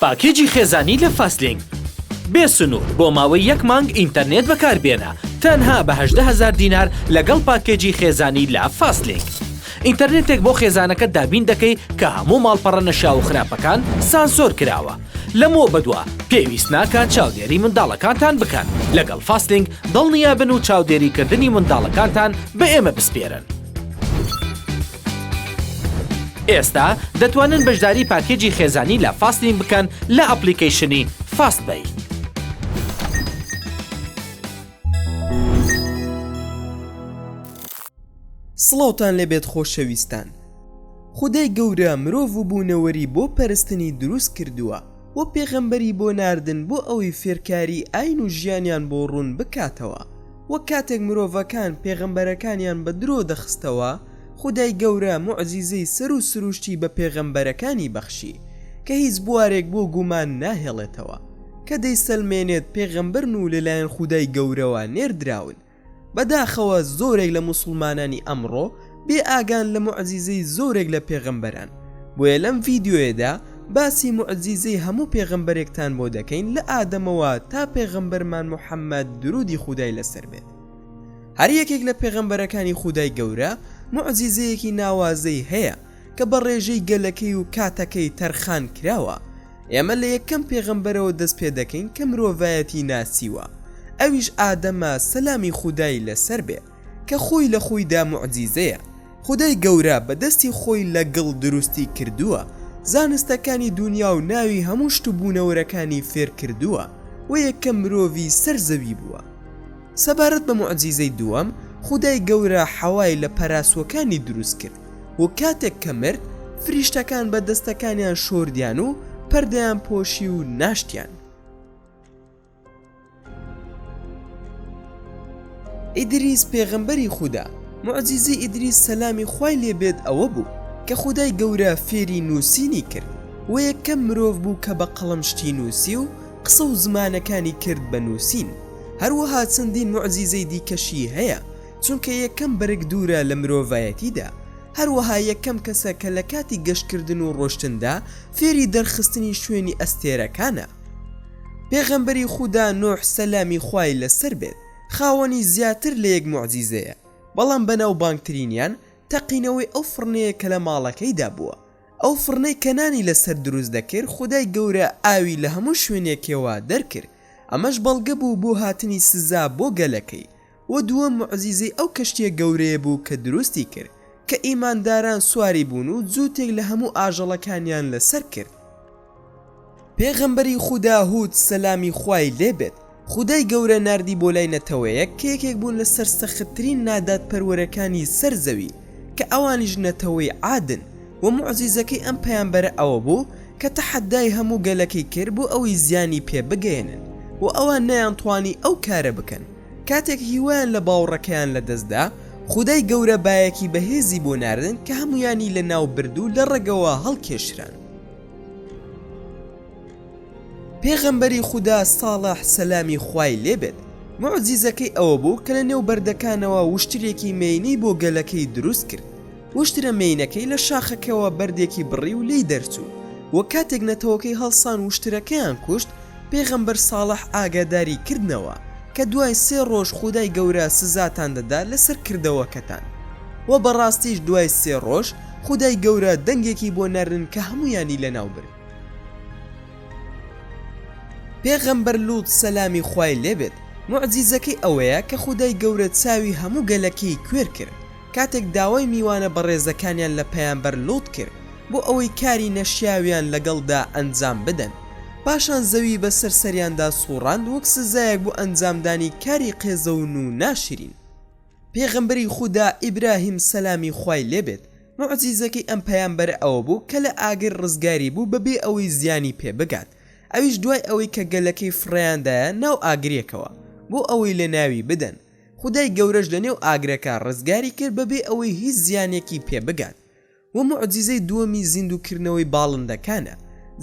پاکێجی خێزانی لە فاستلینک بێ سنوور بۆ ماوەی یەک مانگ ئینتەرنێت بەکاربێنە تەنها بە 18 هەزار دینار لەگەڵ پاکێجی خێزانی لە فاستلینک ئینتەرنێتێک بۆ خێزانەکەت دابین دەکەی کە هەموو ماڵپەڕە نەشیاو و خراپەکان سانسۆر کراوە لەمەوە بەدوا پێویست ناکات چاودێری منداڵەکانتان بکەن لەگەڵ فاستلینک دڵنیابن و چاودێریکردنی منداڵەکانتان بە ئێمە بسپێرن. ئێستا دەتوانن بەشداری پاکێجی خێزانی لە فاستلینک بکەن لە ئەپلیکەیشنی فاست پەی. سڵاوتان لێبێت خۆشەویستان خودای گەورە مرۆڤ و بوونەوەری بۆ پەرستنی دروست کردووە و پێغەمبەری بۆ ناردن بۆ ئەوەی فێرکاری ئاین و ژیانیان بۆ ڕوون بکاتەوە وە کاتێک مرۆڤەکان پێغەمبەرەکانیان بە درۆ دەخستەوە خودای گەورە موعجیزەی سەروو سروشتی بە پێغەمبەرەکانی بەخشی کە هیچ بوارێک بۆ گومان ناهێڵێتەوە کە دەیسەلمێنێت پێغەمبەرن و لەلایەن خودای گەورەوە نێردراون بەداخەوە زۆرێک لە موسڵمانانی ئەمڕۆ بێ ئاگان لە موعجیزەی زۆرێک لە پێغەمبەران بۆیە لەم ڤیدیۆیەدا باسی موعجیزەی هەموو پێغەمبەرێکتان بۆ دەکەین لە ئادەمەوە تا پێغەمبەرمان محەممەد درودی خودای لەسەر بێت هەر یەکێک لە پێغەمبەرەکانی خودای گەورە موعجیزەیەکی ناوازەی هەیە کە بە ڕێژەی گەلەکەی و کاتەکەی تەرخان کراوە ئێمە لە یەکەم پێغەمبەرەوە دەست پێ دەکەین کە مرۆڤایەتی ناسیوە ئەویش ئادەمە سەلامی خودای لەسەر بێ کە خۆی لە خۆیدا موعجیزەیە خودای گەورە بە دەستی خۆی لە گڵ دروستی کردووە زانستەکانی دونیا و ناوی هەموو شت و بوونەوەرەکانی فێر کردووە و یەکەم مرۆڤی سەر زەوی بووە. سەبارەت بە موعجیزەی دووەم، خودای گەورە حەوای لە پەراسووەکانی دروست کرد و کاتێک کە مرد، فریشتەکان بە دەستەکانیان شۆردیان و پەردەیان پۆشی و ناشتیان. ئیدریس پێغەمبەری خودا، موعجیزەی ئیدریس سەلامی خوای لێ بێت ئەوە بوو کە خودای گەورە فێری نووسینی کرد و یەکەم مرۆڤ بوو کە بە قەڵەم شتی نووسی و قسە و زمانەکانی کرد بە نووسین، هەروەها چەندین موعجیزەی دیکەشی هەیە، چونکە یەکەم بەرگ دوورە لە مرۆڤایەتیدا، هەروەها یەکەم کەسە کە لە کاتی گەشتکردن و ڕۆشتندا فێری دەرخستنی شوێنی ئەستێرەکانە. پێغەمبەری خودا نوح سەلامی خوای لەسەر بێت خاوەنی زیاتر لە یەک موعجیزەیە، بەڵام بەناوبانگترینیان تەقینەوەی ئەو فڕنەیە کە لە ماڵەکەیدا بووە، ئەو فڕنەی کە نانی لەسەر دروست دەکرد خودای گەورە ئاوی لە هەموو شوێنێکێوە دەرکرد ئەمەش بەڵگە بوو بۆ هاتنی سزا بۆ گەلەکەی وە دووەم موعجیزەی ئەو کەشتیە گەورەیە بوو کە دروستی کرد کە ئیمانداران سواری بوون و جووتێک لە هەموو ئاژەڵەکانیان لەسەر کرد. پێغەمبەری خودا هود سەلامی خوای لێ بێت خودای گەورە ناردی بۆ لای نەتەوەیەک کە یەکێک بوون لە سەرسەختترین نادادپەروەرەکانی سەر زەوی کە ئەوانیش نەتەوەی عادن وە موعجیزەکەی ئەم پەیامبەرە ئەوە بوو کە تەحەدای هەموو گەلەکەی کرد بۆ ئەوەی زیانی پێ بگەیەنن وە ئەوان نەیانتوانی ئەو کارە بکەن کاتێک هیوایان لە باوڕەکەیان لەدەستدا خودای گەورە بایەکی بەهێزی بۆ ناردن کە هەموویانی لەناو برد و لە ڕەگەوە هەڵکێشران. پێغەمبەری خودا ساڵح سەلامی خوای لێ بێت موعجیزەکەی ئەوە بوو کە لە نێو بەردەکانەوە وشترێکی مێینەی بۆ گەلەکەی دروست کرد وشترە مێینەکەی لە شاخەکەوە بەردێکی بڕی و لێی دەرچوو و کاتێک نەتەوەکەی هەڵسان وشترەکەیان کوشت پێغەمبەر ساڵح ئاگاداری کردنەوە کە دوای سێ ڕۆژ خودای گەورە سزاتان دەدا لەسەر کردەوەکەتان وە بەڕاستیش دوای سێ ڕۆژ خودای گەورە دەنگێکی بۆ ناردن کە هەموویانی لەناو برد. پێغەمبەر لوط سەلامی خوای لێ بێت موعجیزەکەی ئەوەیە کە خودای گەورە چاوی هەموو گەلەکەی کوێر کرد کاتێک داوای میوانە بەڕێزەکانیان لە پەیامبەر لوط کرد بۆ ئەوەی کاری نەشیاویان لەگەڵدا ئەنجام بدەن پاشان زەوی بەسەر سەریاندا سوڕاند وەک سزایەک بۆ ئەنجامدانی کاری قێزەون و ناشرین. پێغەمبەری خودا ئیبراهیم سەلامی خوای لێ بێت، موعجیزەکەی ئەم پەیامبەرە ئەوە بوو کە لە ئاگر ڕزگاری بوو بەبێ ئەوەی زیانی پێ بگات، ئەویش دوای ئەوەی کە گەلەکەی فڕێیاندایە ناو ئاگرێکەوە بۆ ئەوەی لەناوی بدەن، خودای گەورەش لەنێو ئاگرەکە ڕزگاری کرد بەبێ ئەوەی هیچ زیانێکی پێ بگات. وە موعجیزەی دووەمی زیندوو کردنەوەی باڵندەکانە،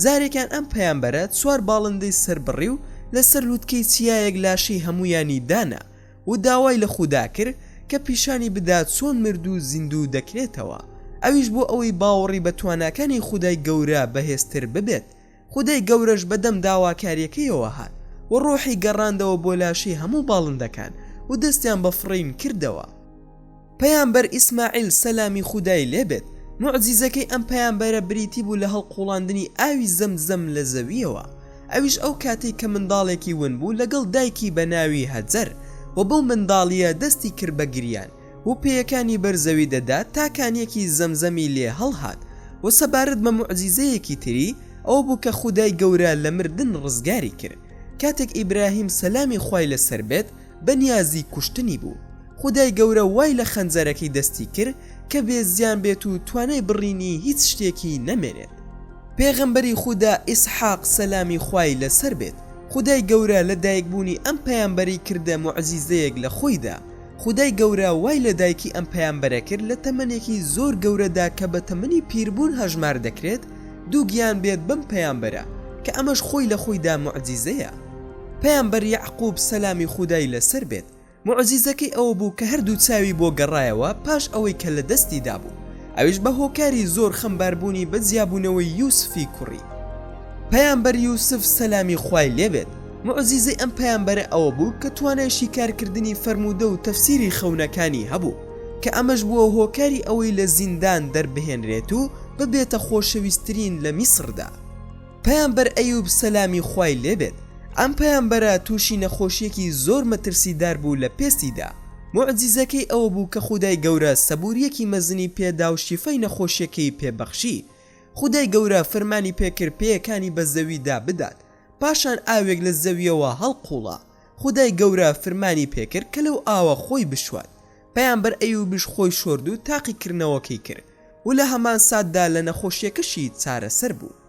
جارێکیان ئەم پەیامبەرە چوار باڵندەی سەربڕی و لەسەر لوتکەی چیایەک لاشەی هەموویانی دانا و داوای لە خودا کرد کە پیشانی بدات چۆن مردوو زیندوو دەکرێتەوە ئەویش بۆ ئەوەی باوەڕی بە تواناکانی خودای گەورە بەهێزتر ببێت. خودای گەورەش بەدەم داواکاریەکەیەوە هات و ڕۆحی گەڕاندەوە بۆ لاشەی هەموو باڵندەکان و دەستیان بە فڕین کردەوە. پەیامبەر ئیسماعیل سەلامی خودای لێ بێت، موعجیزەکەی ئەم پەیامبەرە بریتی بوو لە هەڵقوڵاندنی ئاوی زەمزەم لە زەوییەوە، ئەویش ئەو کاتەی کە منداڵێکی ون بوو لەگەڵ دایکی بە ناوی هەجەر، و بەو منداڵییە دەستی کرد بە گریان و پێیەکانی بەر زەوی دەدا تا کانیەکی زەمزەمی لێ هەڵهات، و سەبارەت بە موعجیزەیەکی تری ئەوە بوو کە خودای گەورە لە مردن ڕزگاری کرد کاتێک ئیبراهیم سەلامی خوای لەسەر بێت بە نیازی کوشتنی بوو. خودای گەورە وای لە خەنجەرەکەی دەستی کرد کە بێ زیان بێت و توانای بڕینی هیچ شتێکی نەمێنێت. پێغەمبەری خودا ئیسحاق سەلامی خوای لەسەر بێت، خودای گەورە لە دایک بوونی ئەم پەیامبەرەی کردە موعجیزەیەک لە خۆیدا، خودای گەورە وای لە دایکی ئەم پەیامبەرە کرد لە تەمەنێکی زۆر گەورەدا کە بە تەمەنی پیربوون هەژمار دەکرێت دووگیان بێت بەم پەیامبەرە، کە ئەمەش خۆی لە خۆیدا موعجیزەیە. پەیامبەر یەعقوب سەلامی خودای لەسەر بێت، موعجیزەکەی ئەوە بوو کە هەردوو چاوی بۆ گەڕایەوە پاش ئەوەی کە لە دەستی دابوو، ئەویش بە هۆکاری زۆر خەمباربوونی بە جیابوونەوەی یوسفی کوڕی. پەیامبەر یوسف سەلامی خوای لێ بێت، موعجیزەی ئەم پەیامبەرە ئەوە بوو کە توانای شیکارکردنی فەرموودە و تەفسیری خەونەکانی هەبوو، کە ئەمەش بووە هۆکاری ئەوەی لە زیندان دەربهێنرێت و ببێتە خۆشەویسترین لە میسردا. پەیامبەر ئەیوب سەلامی خوای لێ بێت، ئەم پەیامبەرە تووشی نەخۆشیەکی زۆر مەترسیدار بوو لە پێستیدا، موعجیزەکەی ئەوە بوو کە خودای گەورە سەبوریەکی مەزنی پێدا و شیفای نەخۆشیەکەی پێ بەخشی، خودای گەورە فرمانی پێ کرد پێیەکانی بە زەویدا بدات، پاشان ئاوێک لە زەویەوە هەڵقوڵا، خودای گەورە فرمانی پێ کرد کە لەو ئاوە خۆی بشوات، پەیامبەر ئەیوبیش خۆی شۆرد و تاقیکردنەوەکەی کرد و لە هەمان ساتدا لە نەخۆشیەکەشی چارەسەر بوو.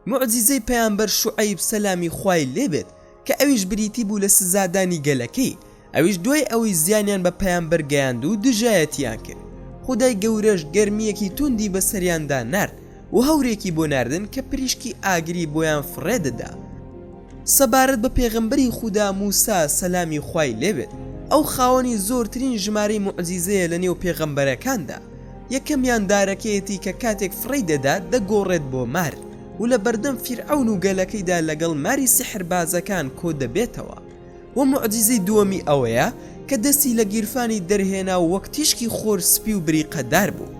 موعجیزەی پەیامبەر شوعەیب سەلامی خوای لێ بێت کە ئەویش بریتی بوو لە سزادانی گەلەکەی ئەویش دوای ئەوەی زیانیان بە پەیامبەر گەیاند و دژایەتیان کرد خودای گەورەش گەرمییەکی توندی بەسەریاندا نارد و هەورێکی بۆ ناردن کە پریشکی ئاگری بۆیان فڕێ دەدا. سەبارەت بە پێغەمبەری خودا موسا سەلامی خوای لێ بێت ئەو خاوەنی زۆرترین ژمارەی موعجیزەیە لە نێو پێغەمبەرەکاندا یەکەمیان دارەکەیەتی کە کاتێک فڕێی دەدات دەگۆڕێت بۆ مار و لە بەردەم فیرعەون و گەلەکەیدا لەگەڵ ماری سیحربازەکان کۆدەبێتەوە وە موعجیزەی دووەمی ئەوەیە کە دەستی لە گیرفانی دەرهێنا و وەک تیشکی خۆر سپی و بریقەدار بوو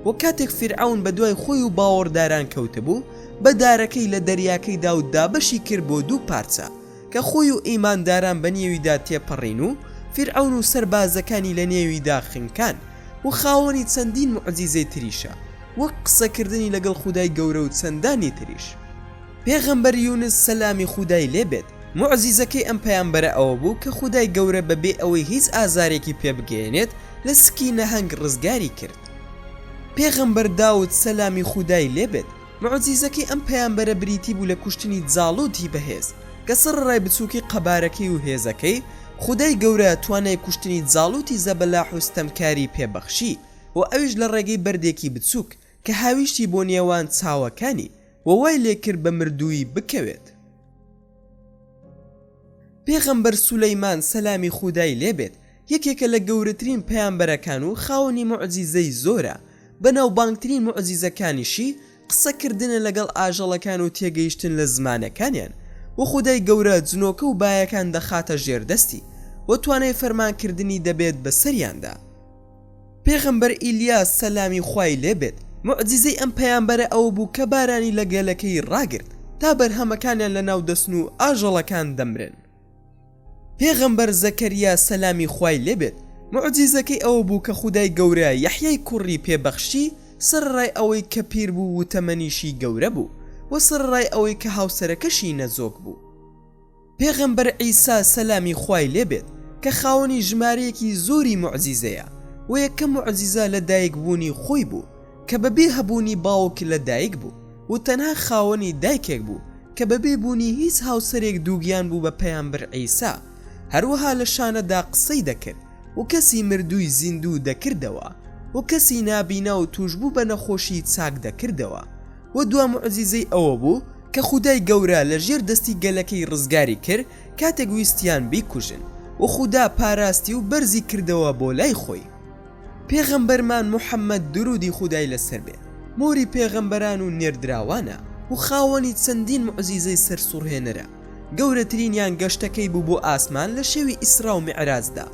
وە کاتێک فیرعەون بەدوای خۆی و باوەڕداران کەوتبوو بە دارەکەی لە دەریاکەی دا و دابەشی کرد بۆ دوو پارچە کە خۆی و ئیمانداران بە نێویدا تێپەڕین و فیرعەون و سەربازەکانی لە نێویدا خنکان و خاوەنی چەندین موعجیزەی تریشە وەک قسەکردنی لەگەڵ خودای گەورە و چەندانی تریش. پێغەمبەر یونس سەلامی خودای لێ بێت موعجیزەکەی ئەم پەیامبەرە ئەوە بوو کە خودای گەورە بەبێ ئەوەی هیچ ئازارێکی پێ بگەیەنێت لە سکی نەهەنگ ڕزگاری کرد. پێغەمبەر داود سەلامی خودای لێ بێت موعجیزەکەی ئەم پەیامبەرە بریتی بوو لە کوشتنی جاڵوت ی بەهێز کە سەڕەڕای بچووکی قەبارەکەی و هێزەکەی خودای گەورە توانای کوشتنی جاڵوتی زەبەلاح و ستەمکاری پێ بەخشی و ئەویش لە ڕێگەی بەردێکی بچووک کە هاویشتی بۆ نێوان چاوەکانی و وای لێ کرد بە مردوویی بکەوێت. پێغەمبەر سولەیمان سەلامی خودای لێ بێت یەکێکە لە گەورەترین پەیامبەرەکان و خاوەنی موعجیزەی زۆرە، بەناوبانگترین موعجیزەکانیشی قسە کردنە لەگەڵ ئاژەڵەکان و تێگەیشتن لە زمانەکانیان و خودای گەورە جنۆکە و بایەکان دەخاتە ژێر دەستی و توانای فەرمان کردنی دەبێت بەسەریاندا. پێغەمبەر ئیلیاس سەلامی خوای لێ بێت موعجیزەی ئەم پەیامبەرە ئەوە بوو کە بارانی لە گەلەکەی ڕاگرت تا بەرهەمەکانیان لەناو دەچن و ئاژەڵەکان دەمرن. پێغەمبەر زەکەریا سەلامی خوای لێ بێت موعجیزەکەی ئەوە بوو کە خودای گەورە یەحیای کوڕی پێ بەخشی سەرەڕای ئەوەی کە پیر بوو و تەمەنیشی گەورە بوو و سەرەڕای ئەوەی کە هاوسەرەکەشی نەزۆک بوو. پێغەمبەر عیسا سەلامی خوای لێ بێت کە خاوەنی ژمارەیەکی زۆری موعجیزەیە و یەکەم موعجیزە لە دایک بوونی خۆی بوو کە بەبێ هەبوونی باوک لە دایک بوو و تەنها خاوەنی دایکێک بوو کە بەبێ بوونی هیچ هاوسەرێک دووگیان بوو بە پەیامبەر عیسا هەروەها لە شانەدا قسەی دەکرد و کەسی مردووی زیندوو دەکردەوە و کەسی نابینا و تووشبوو بە نەخۆشی چاک دەکردەوە و دوا موعجیزەی ئەوە بوو کە خودای گەورە لە ژێر دەستی گەلەکەی ڕزگاری کرد کاتێک ویستیان بیکوژن و خودا پاراستی و بەرزی کردەوە بۆ لای خۆی. پێغەمبەرمان محمد درودی خودای لەسەر بێ مۆری پێغەمبەران و نێردراوانە. و خاوەنی چەندین موعجیزەی سەرسوڕهێنەرە، گەورەترینیان گەشتەکەی بوو بۆ ئاسمان لە شەوی ئیسرا و میعراجدا،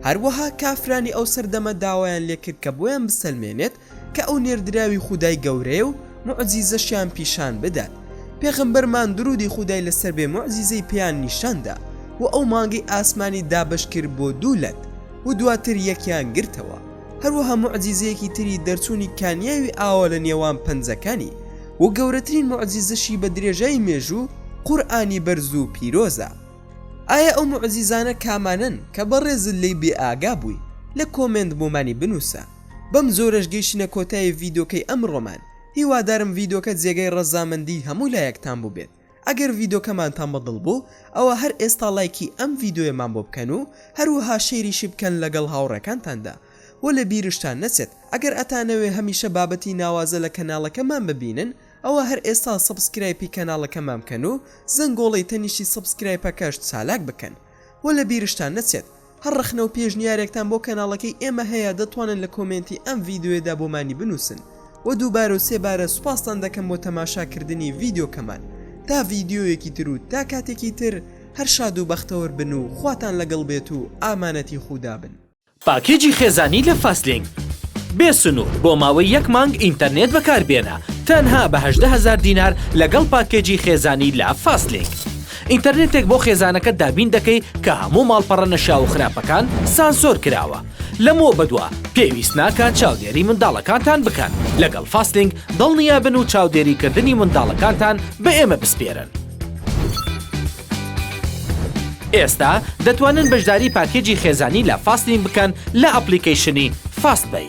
هەروەها کافرانی ئەو سەردەمە داوایان لێکرد کە بۆیان بسەلمێنێت کە ئەو نێردراوی خودای گەورەیە و موعجیزەشیان پیشان بدات، پێغەمبەرمان درودی خودای لەسەر بێ موعجیزەی پێیان نیشان دا و ئەو مانگەی ئاسمانی دابەش کرد بۆ دوو لەت و دواتر یەکیان گرتەوە، هەروەها موعجیزەیەکی تری دەرچوونی کانیاوی ئاوە لە نێوان پەنجەکانی و گەورەترین موعجیزەشی بە درێژای مێژوو قورئانی بەرز و پیرۆزە. ئایا ئەو موعجیزانە کامانەن کە بەڕێزت لێی بێ ئاگا بووی؟ لە کۆمێنت بۆمانی بنووسە. بەم جۆرەش گەیشتینە کۆتایی ڤیدۆکەی ئەمڕۆمان، هیوادارم ڤیدۆکە جێگای ڕەزامەندی هەموو لایەکتان بووبێت. ئەگەر ڤیدۆکەمانتان بە دڵ بوو ئەوا هەر ئێستا ڵایکی ئەم ڤیدۆیەمان بۆ بکەن و هەروەها شەیریشی بکەن لەگەڵ هاوڕێکانتاندا وە لە بیرشتان نەچێت ئەگەر ئەتانەوێ هەمیشە بابەتی ناوازە لە کەناڵەکەمان ببینن ئەوا هەر ئێستا subscribe ی کەناڵەکەمان بکەن و زەنگۆڵەی تەنیشتی subscribe ەکەش چالاک بکەن وە لە بیرشتان نەچێت هەر ڕەخنە و پێشنیارێکتان بۆ کەناڵەکەی ئێمە هەیە دەتوانن لە کۆمێنتی ئەم ڤیدیۆیەدا بۆمانی بنووسن وە دووبارە و سێبارە سوپاستان دەکەم بۆ تەماشا کردنی ڤیدیۆکەمان تا ڤیدیۆیەکی تر و تا کاتێکی تر هەر شاد و بەختەوەر بن و خواتان لەگەڵ بێت و ئامانەتی خودا بن. پاکێجی خێزانی لە فاستلینک بێ سنوور بۆ ماوەی یەک مانگ ئینتەرنێت بەکاربێنە تەنها بە 18 هەزار دینار لەگەڵ پاکێجی خێزانی لە فاستلینک ئینتەرنێتێک بۆ خێزانەکەت دابین دەکەی کە هەموو ماڵپەڕە نەشیاو و خراپەکان سانسۆر کراوە لەمەوە بەدوا پێویست ناکات چاودێری منداڵەکانتان بکەن لەگەڵ فاستلینک دڵنیابن و چاودێریکردنی منداڵەکانتان بە ئێمە بسپێرن. ئێستا دەتوانن بەشداری پاکێجی خێزانی لە فاستلین بکەن لە ئەپڵیکەیشنی فاست پەی.